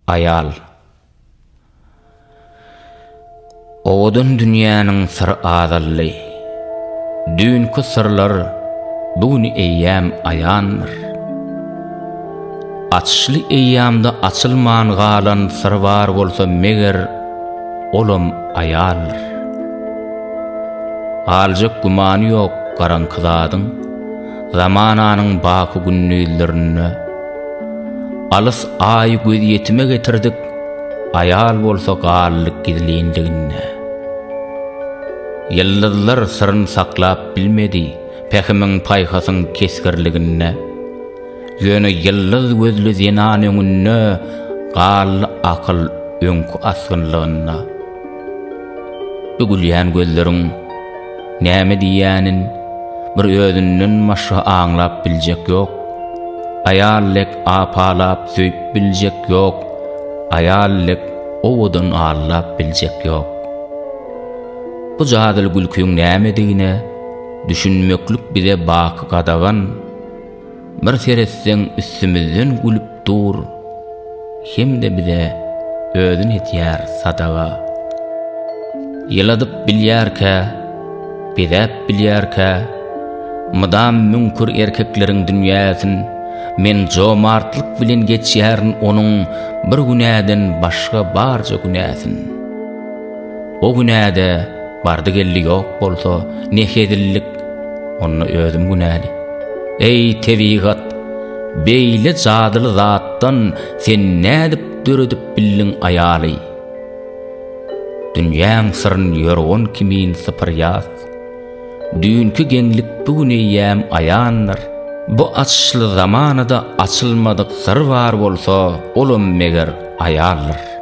Aýal. Owadan dünýäniň syry azaldy. Düýnki syrlar bu gün eýýäm aýandyr. Açyşly eýýamda açylman galan syr bar bolsa meger olam aýaldyr. Galjak gümany ýok garaňky zadyň. Zamananyň baky gündizlerinde Alys Aýy gözýetime getirdik, Aýal bolsa galdy gizlinliginde. Ýyldyzlar syryn saklap bilmedi Pähimiň paýhasyň kesgirliginde. Ýöne ýyldyz gözli zenan öňünde Galdy akyl öňki asgynlygynda. Bu gülýän gözleriň näme diýýänin bir özünden başga aňlap biljek ýok. Aýal dek apalap söýüp biljek ýok, aýal dek owadan aldap biljek ýok. Bu jadyly gülkiň nämedigine düşünmeklik bize baky gadagan. Bir seretseň üstümizden gülüp dur, hem-de bize özün etýär sadaga. Ýyladyp bilýärkä, bezäp bilýärkä, mydam müňkür erkekleriň dünýäsin men jomartlyk bilen geçýärin onuň bir günäden başga barja günäsin. O günäde bardy-geldi ýok bolsa, ne hezillik, onda özüm günäli. Eý, tebigat, beýle jadyly zatdan sen nädip döredip bildiň aýaly? Dünýäň syryn ýorgan kimin sypyrýas. Düýnki geňlik bu gün eýýäm aýandyr. Bu açyşly zamanada açylmadyk syr bar bolsa, olam meger aýaldyr.